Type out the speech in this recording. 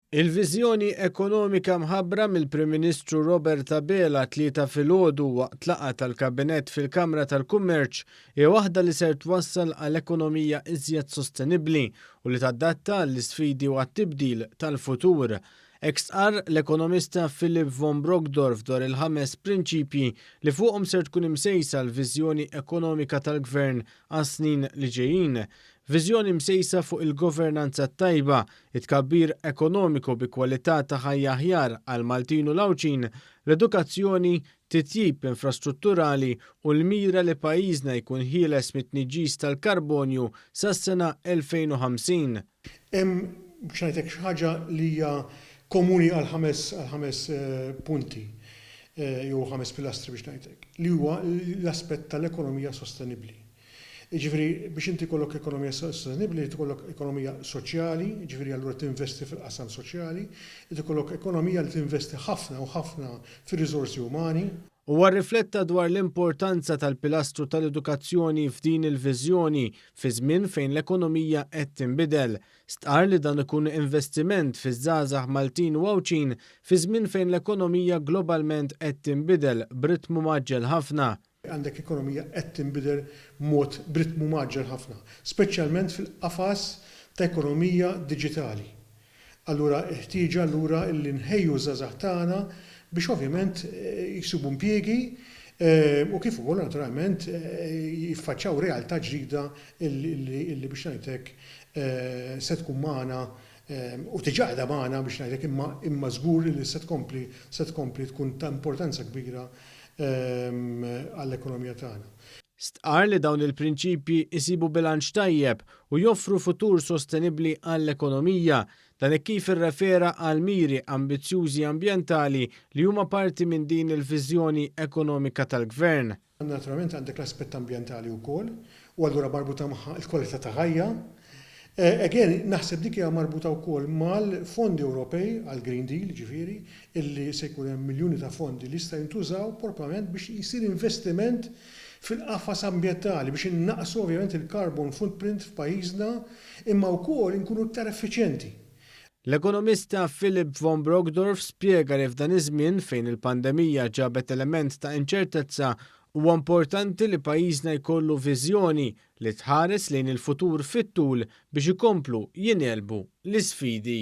Il-viżjoni ekonomika mħabbra mill-Prim Ministru Robert Abela t-Tlieta filgħodu waqt laqgħa tal-Kabinett fil-Kamra tal-Kummerċ hija waħda li ser twassal għal ekonomija iżjed sostenibbli u li tadatta għall-isfidi u għat-tibdil tal-futur. Hekk stqarr l-ekonomista Philip von Brockdorff dwar il-ħames prinċipji li fuqhom ser tkun imsejsa l-viżjoni ekonomika tal-Gvern għas-snin li ġejjin. Viżjoni msejsa fuq il-governanza t-tajba, it-tkabbir ekonomiku bi kwalità ta' ħajja aħjar għall-Maltin u l-Għawdxin, l-edukazzjoni, titjib infrastrutturali u l-mira li pajjiżna jkun ħieles mit-tniġġis tal-karbonju sas-sena 2050. Hemm, biex ngħidlek, xi ħaġa li hija komuni għall-ħames għall-ħames punti jew ħames pilastri biex ngħid hekk, li huwa l-aspett tal-ekonomija sostenibbli. Jiġifieri biex inti jkollok ekonomija sostenibbli jrid ikollok ekonomija soċjali, jiġifieri allura tinvesti fil-qasam soċjali, irid ikollok ekonomija li tinvesti ħafna u ħafna fir-riżorsi umani. Huwa rrifletta dwar l-importanza tal-pilastru tal-edukazzjoni f'din il-viżjoni fi żmien fejn l-ekonomija qed tinbidel. Stqarr li dan ikun investiment fiż-żgħażagħ Maltin u Għawdxin fi żmien fejn l-ekonomija globalment qed tinbidel b'ritmu mgħaġġel ħafna. Għandek ekonomija qed tinbidel b'mod b'ritmu mgħaġġel ħafna, speċjalment fil-qafas ta' ekonomija diġitali. Allura l-ħtieġa allura li nħejju ż-żgħażagħ tagħna biex ovvjament jsibu impjiegi u kif ukoll naturalment jiffaċċjaw realtà ġdida li biex ngħid hekk se tkun magħna u diġà qiegħda magħna biex ngħid hekk imma imma żgur li se tkompli se tkompli tkun ta' importanza kbira għall-ekonomija tagħna. Stqarr li dawn il-prinċipji jsibu bilanċ tajjeb u joffru futur sostenibbli għall-ekonomija. Dan hekk kif irrefera għal miri ambizzjużi ambjentali li huma parti minn din il-viżjoni ekonomika tal-Gvern. Naturalment għandek l-aspett ambjentali wkoll u allura marbuta magħha l-kwalità ta' ħajja. Again, naħseb dik hija marbuta wkoll mal-fondi Ewropej għall-Green Deal, jiġifieri, illi se jkun hemm miljuni ta' fondi li jistgħu jintużaw proprjament biex jsir investiment fil-qafas ambjentali biex innaqqsu ovvjament il-carbon footprint f'pajjiżna imma wkoll inkunu iktar effiċjenti. L-ekonomista Philip von Brockdorff spjega li f'dan iż-żmien fejn il-pandemija ġabet element ta' inċertezza, huwa importanti li pajjiżna jkollu viżjoni li tħares lejn il-futur fit-tul biex ikomplu jingħelbu l-isfidi.